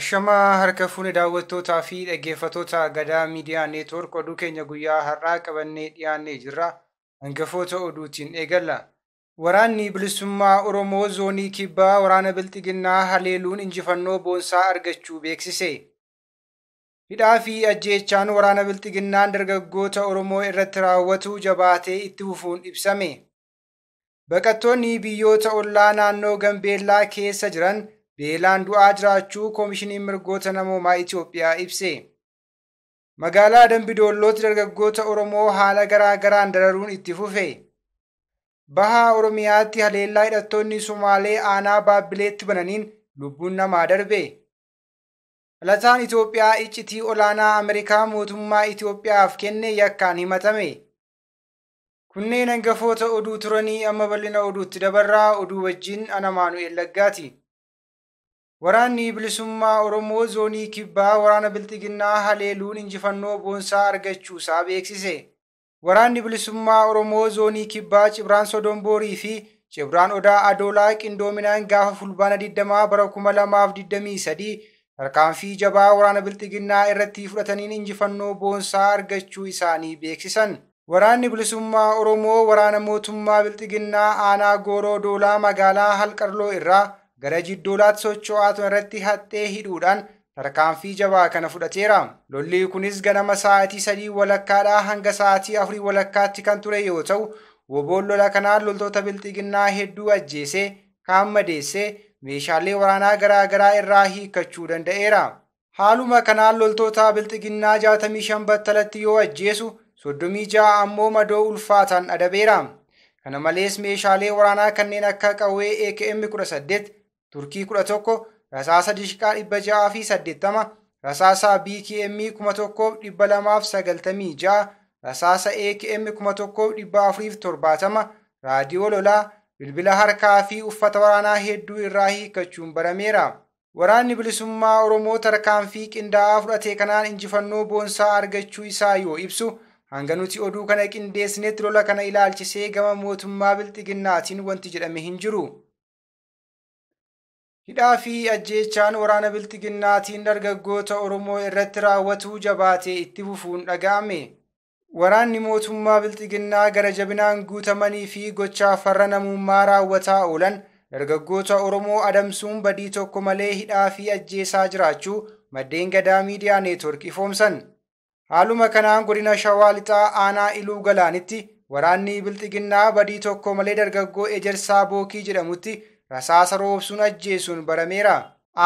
Ashamaa harka fuune daawwattootaa fi dhaggeeffattoota Gadaa Miidiyaa Neetwoork oduu keenya guyyaa har'aa qabannee dhiyaannee jirra. Hangafoota oduutiin eegalla. Waraanni bilisummaa Oromoo zoonii kibbaa waraana Bilxiginnaa haleeluun injifannoo boonsaa argachuu beeksise. Hidhaa fi ajjeechaan waraana Bilxiginnaan dargaggoota Oromoo irratti raawwatu jabaatee itti fufuun ibsame. Baqattoonni biyyoota ollaa naannoo Gambeellaa keessa jiran beelaan du'aa jiraachuu Koomishiniin Mirgoota Namoomaa Itoophiyaa ibse. Magaalaa Dambidollootti dargaggoota Oromoo haala garaa garaan dararuun itti fufe. Baha Oromiyaatti haleellaa hidhattoonni Somaalee aanaa Baabbileetti bananiin lubbuun namaa darbe. Dhalataan Itoophiyaa iccitii olaanaa Ameerikaa mootummaa Itoophiyaaf kenne yakkaan himatame. Kunneen hangafoota oduu turanii amma bal'ina oduutti dabarraa oduu wajjin ana Maanu'eel Laggaati. Waraanni bilisummaa Oromoo zoonii kibbaa waraana Bilxiginnaa haleeluun injifannoo boonsaa argachuusaa beeksise. Waraanni bilisummaa Oromoo zoonii kibbaa Cibraan Sodomboorii fi Cibraan Odaa Adoolaa qindoominaan gaafa fulbaana 20 bara 2023 tarkaanfii jabaa waraana Bilxiginnaa irratti fudhataniin injifannoo boonsaa argachuu isaanii beeksisan. Waraanni bilisummaa Oromoo waraana mootummaa Bilxiginnaa aanaa Gooroo Doolaa magaalaa Halqarloo irraa gara Jiddoolaatti socho'aa turan irratti haxxee hidhuudhaan tarkaanfii jabaa kana fudhateera. Lolli kunis ganama sa'aatii 3:15 hanga sa'aatii 4:15 kan ture yoo ta'u, woboon lola kanaan loltoota Bilxiginnaa hedduu ajjeesee, kaan madeessee, meeshaalee waraanaa garaa garaa irraa hiikkachuu danda'eera. Haaluma kanaan loltoota Bilxiginnaa 65 battalatti yoo ajjeesu, 36 ammoo madoo ulfaataan adabeera. Kana malees meeshaalee waraanaa kanneen akka qawwee AKM 18, Turkii 11, rasaasa dishqaa 680, rasaasa BKM 1296, rasaasa AKM 1470, raadiyoo lolaa, bilbila harkaa fi uffata waraanaa hedduu irraa hiikkachuun barameera. Waraanni bilisummaa Oromoo tarkaanfii qindaa'aa fudhate kanaan injifannoo boonsaa argachuu isaa yoo ibsu, hanga nuti oduu kana qindeessinetti lola kana ilaalchisee gama mootummaa Bilxiginnaatiin wanti jedhame hin jiru. Hidhaa fi ajjeechaan waraana Bilxiginnaatiin dargaggoota Oromoo irratti raawwatu jabaatee itti fufuun dhaga'ame. Waraanni mootummaa Bilxiginnaa gara jabinaan guutamanii fi gochaa farra namummaa raawwataa oolan dargaggoota Oromoo adamsuun badii tokko malee hidhaa fi ajjeesaa jiraachuu maddeen Gadaa Miidiyaa Neetwoork ifoomsan. Haaluma kanaan godina Shawaa Lixaa aanaa Iluu Galaanitti waraanni Bilxiginnaa badii tokko malee dargaggoo Ejersaa Bookii jedhamutti rasaasa roobsuun ajjeesuun barameera.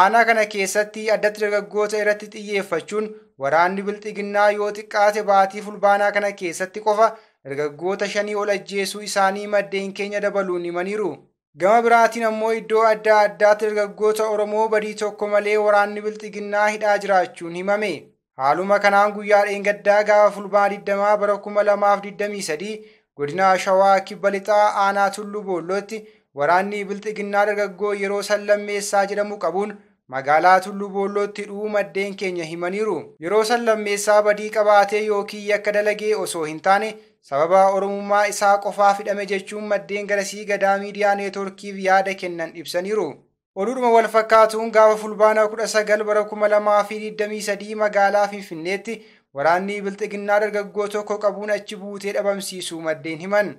Aanaa kana keessatti addatti dargaggoota irratti xiyyeeffachuun waraanni Bilxiginnaa yoo xiqqaate baatii fulbaanaa kana keessatti qofa dargaggoota 5 ol ajjeesuu isaanii maddeen keenya dabaluun himaniiru. Gama biraatiin ammoo iddoo adda addaatti dargaggoota Oromoo badii tokko malee waraanni Bilxiginnaa hidhaa jiraachuun himame. Haaluma kanaan guyyaa dheengaddaa gaafa fulbaana 20 bara 2023 godina Shawaa Kibba Lixaa aanaa Tulluu Boollootti waraanni Bilxiginnaa dargaggoo yeroo Sallammeessaa jedhamu qabuun magaalaa Tulluu Boollootti hidhuu maddeen keenya himaniiru. Yeroo Sallammeessaa badii qabaatee yookiin yakka dalagee osoo hin taane sababa Oromummaa isaa qofaaf hidhame jechuun maddeen garasii Gadaa Miidiyaa Neetwoorkiif yaada kennan ibsaniiru. Oduudhuma wal fakkaatuun gaafa fulbaana 19 bara 2023 magaalaa Finfinneetti waraanni Bilxiginnaa dargaggoo tokko qabuun achi buutee dhabamsiisuu maddeen himan.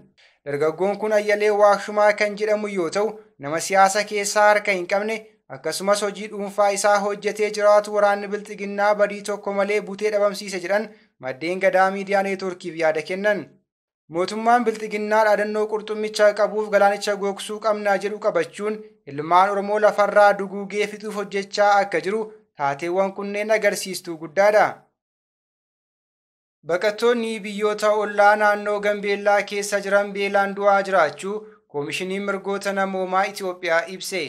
Dargaggoon kun Ayyalee Waaqshumaa kan jedhamu yoo ta'u, nama siyaasa keessaa harka hin qabne akkasumas hojii dhuunfaa isaa hojjetee jiraatu waraanni Bilxiginnaa badii tokko malee butee dhabamsiise jedhan maddeen Gadaa Miidiyaa Neetwoorkiif yaada kennan. Mootummaan Bilxiginnaa dhaadannoo qurxummicha qabuuf galaanicha gogsuu qabnaa jedhu qabachuun ilmaan Oromoo lafarraa duguugee fixuuf hojjechaa akka jiru taateewwan kunneen agarsiistuu guddaadha. Baqattoonni biyyoota ollaa naannoo Gambeellaa keessa jiran beelaan du'aa jiraachuu Koomishiniin Mirgoota Namoomaa Itoophiyaa ibse.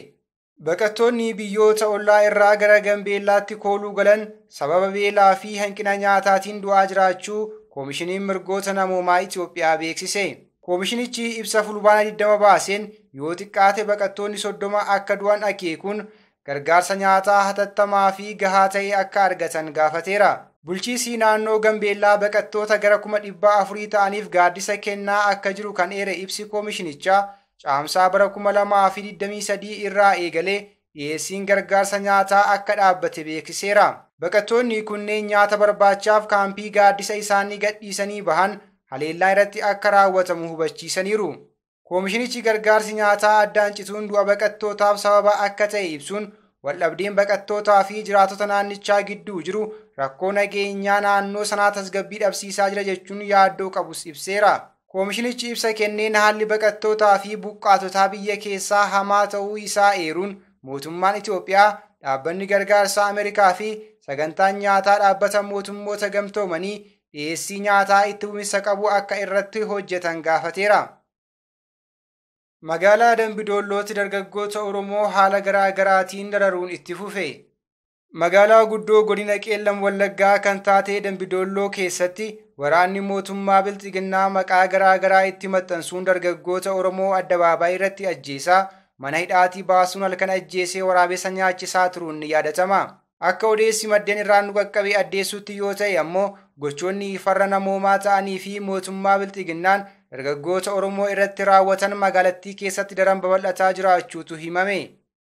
Baqattoonni biyyoota ollaa irraa gara Gambeellaatti kooluu galan sababa beelaa fi hanqina nyaataatiin du'aa jiraachuu Koomishiniin Mirgoota Namoomaa Itoophiyaa beeksise. Koomishinichi ibsa fulbaana 20 baaseen yoo xiqqaate baqattoonni 30 akka du'an akeekuun gargaarsa nyaataa hatattamaa fi gahaa ta'e akka argatan gaafateera. Bulchiisii naannoo Gambeellaa baqattoota gara 400,000 ta'aniif gaaddisa kennaa akka jiru kan eere ibsi koomishinichaa caamsaa bara 2023 irraa eegalee dhiyeessiin gargaarsa nyaataa akka dhaabbate beeksiseera. Baqattoonni kunneen nyaata barbaachaaf kaampii gaaddisa isaanii gadhiisanii bahan haleellaa irratti akka raawwatamu hubachiisaniiru. Koomishinichi gargaarsi nyaataa addaan cituun du'a baqattootaaf sababa akka ta'e ibsuun waldhabdeen baqattootaa fi jiraattota naannichaa gidduu jiru rakkoo nageenyaa naannoo sanaa tasgabbii dhabsiisaa jira jechuun yaaddoo qabus ibseera. Koomishinichi ibsa kenneen haalli baqattootaa fi buqqaatotaa biyya keessaa hamaa ta'uu isaa eeruun mootummaan Itoophiyaa, dhaabbanni gargaarsaa Ameerikaa fi sagantaan nyaataa dhaabbata mootummoota gamtoomanii dhiyeessii nyaataa itti fufinsa qabu akka irratti hojjetan gaafateera. Magaalaa Dambidollootti dargaggoota Oromoo haala garaa garaatiin dararuun itti fufe. Magaalaa guddoo godina Qeellam Wallaggaa kan taate Dambidolloo keessatti waraanni mootummaa Bilxiginnaa maqaa garaa garaa itti maxxansuun dargaggoota Oromoo addabaabaayii irratti ajjeesaa, mana hidhaatii baasuun halkan ajjeesee waraabessa nyaachisaa turuun ni yaadatama. Akka odeessi maddeen irraa nu qaqqabe addeessutti yoo ta'e ammoo gochoonni farra namoomaa ta'anii fi mootummaa Bilxiginnaan dargaggoota Oromoo irratti raawwatan magaalattii keessatti daran babal'ataa jiraachuutu himame.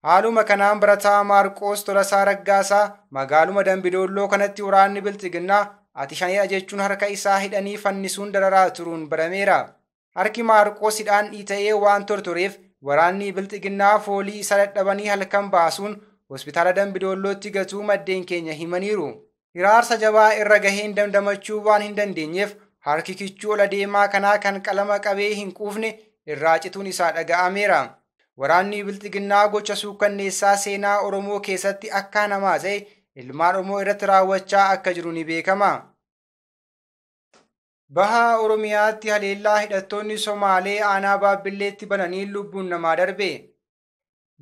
Haaluma kanaan barataa Maarqoos Tolasaa Raggaasaa magaaluma Dambidolloo kanatti waraanni Bilxiginnaa ati shanidha jechuun harka isaa hidhanii fannisuun dararaa turuun barameera. Harki Maarqoos hidhaan dhiita'ee waan tortoreef waraanni Bilxiginnaa foolii isa dadhabanii halkan baasuun hospitaala Dambidollootti gatuu maddeen keenya himaniiru. Hiraarsa jabaa irra gaheen damdamachuu waan hin dandeenyeef harki kichuu ol adeemaa kanaa kan qalama qabee hin quufne irraa cituun isaa dhaga'ameera. Waraanni Bilxiginnaa gocha suukkanneessaa seenaa Oromoo keessatti akka namaa ta'e ilmaan Oromoo irratti raawwachaa akka jiru ni beekama. Baha Oromiyaatti haleellaa hidhattoonni Somaalee aanaa Baabilleetti bananii lubbuun namaa darbe.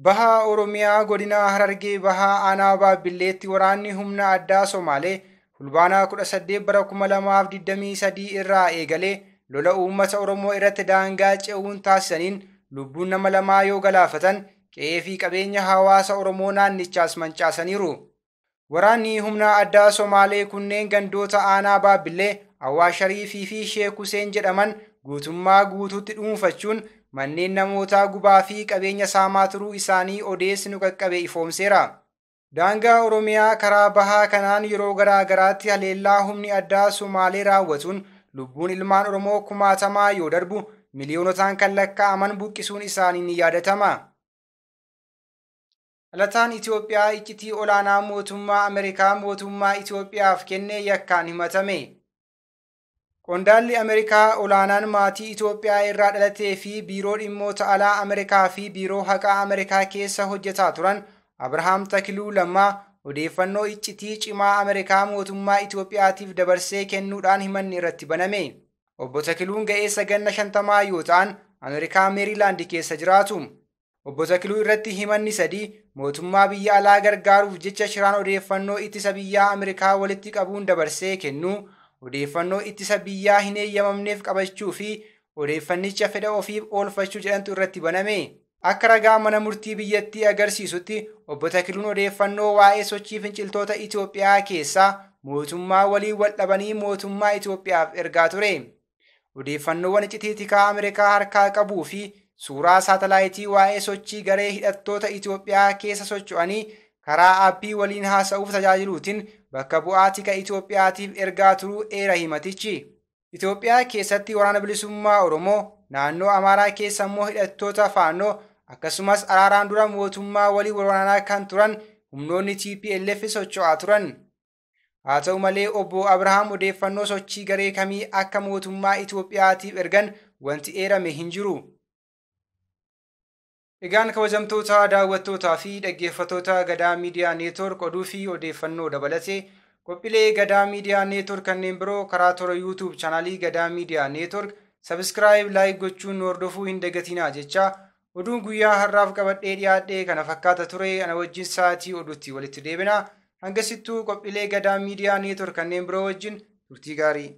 Baha Oromiyaa godina Harargee Bahaa aanaa Baabilleetti waraanni humna addaa Somaalee Fulbaanaa 18 bara 2023 irraa eegalee lola uummata Oromoo irratti daangaa ce'uun taasisaniin lubbuun nama lamaa yoo galaafatan qe'ee fi qabeenya hawaasa Oromoo naannichaas mancaasaniiru. Waraanni humna addaa Somaalee kunneen gandoota aanaa Baabillee, Awwaash Shariifii fi Sheek Huseen jedhaman guutummaa guutuutti dhuunfachuun manneen namootaa gubaa fi qabeenya saamaa turuu isaanii odeessi nu qaqqabe ifoomseera. Daangaa Oromiyaa karaa bahaa kanaan yeroo garaa garaatti haleellaa humni addaa Somaalee raawwatuun lubbuun ilmaan Oromoo kumaatamaa yoo darbu miliyoonotaan kan lakkaa'aman buqqisuun isaanii ni yaadatama. Dhalataan Itoophiyaa iccitii olaanaa mootummaa Ameerikaa mootummaa Itoophiyaaf kenne yakkaan himatame. Qondaalli Ameerikaa olaanaan maatii Itoophiyaa irraa dhalatee fi biiroo dhimmoota alaa Ameerikaa fi biiroo haqaa Ameerikaa keessa hojjetaa turan Abrahaam Takiluu Lammaa odeeffannoo iccitii cimaa Ameerikaa mootummaa Itoophiyaatiif dabarsee kennuudhaan himanni irratti baname. Obbo Takiluun ga'eessa ganna 50 yoo ta'an Ameerikaa Meerilaand keessa jiraatu. Obbo Takiluu irratti himanni sadii mootummaa biyya alaa gargaaruuf jecha shiraan odeeffannoo ittisa biyyaa Ameerikaa walitti qabuun dabarsee kennuu, odeeffannoo ittisa biyyaa hin eeyyamamneef qabachuu fi odeeffannicha fedha ofiif oolfachuu jedhantu irratti baname. Akka ragaa mana murtii biyyattii agarsiisutti obbo Takiluun odeeffannoo waa'ee sochii finciltoota Itoophiyaa keessaa mootummaa waliin wal dhabanii mootummaa Itoophiyaaf ergaa ture. Odeeffannoowwan iccitii tikaa Ameerikaa harkaa qabuu fi suuraa saatalaayitii waa'ee sochii garee hidhattoota Itoophiyaa keessa socho'anii karaa aappii waliin haasa'uuf tajaajiluutiin bakka bu'aa tika Itoophiyaatiif ergaa turuu eera himatichi. Itoophiyaa keessatti waraana bilisummaa Oromoo, naannoo Amaaraa keessa immoo hidhattoota Faannoo akkasumas araaraan dura mootummaa walii waraanaa kan turan humnoonni TPLF socho'aa turan. Haa ta'u malee obbo Abrahaam odeeffannoo sochii garee kamii akka mootummaa Itoophiyaatiif ergan wanti eerame hin jiru. Egaan kabajamtoota daawwattootaa fi dhaggeeffattoota Gadaa Miidiyaa Neetwoork oduu fi odeeffannoo dabalatee qophiilee Gadaa Miidiyaa Neetwoork kanneen biroo karaa toora YouTube chaanaalii Gadaa Miidiyaa Neetwoork sabiskiraayib laayik gochuun nu hordofuu hin dagatinaa jecha oduun guyyaa har'aaf qabadhee dhiyaadhee kana fakkaata ture ana wajjin sa'aatii oduutti walitti deebina. Hangasittuu qophiilee Gadaa Miidiyaa Neetwoork kanneen biroo wajjin turtii gaarii.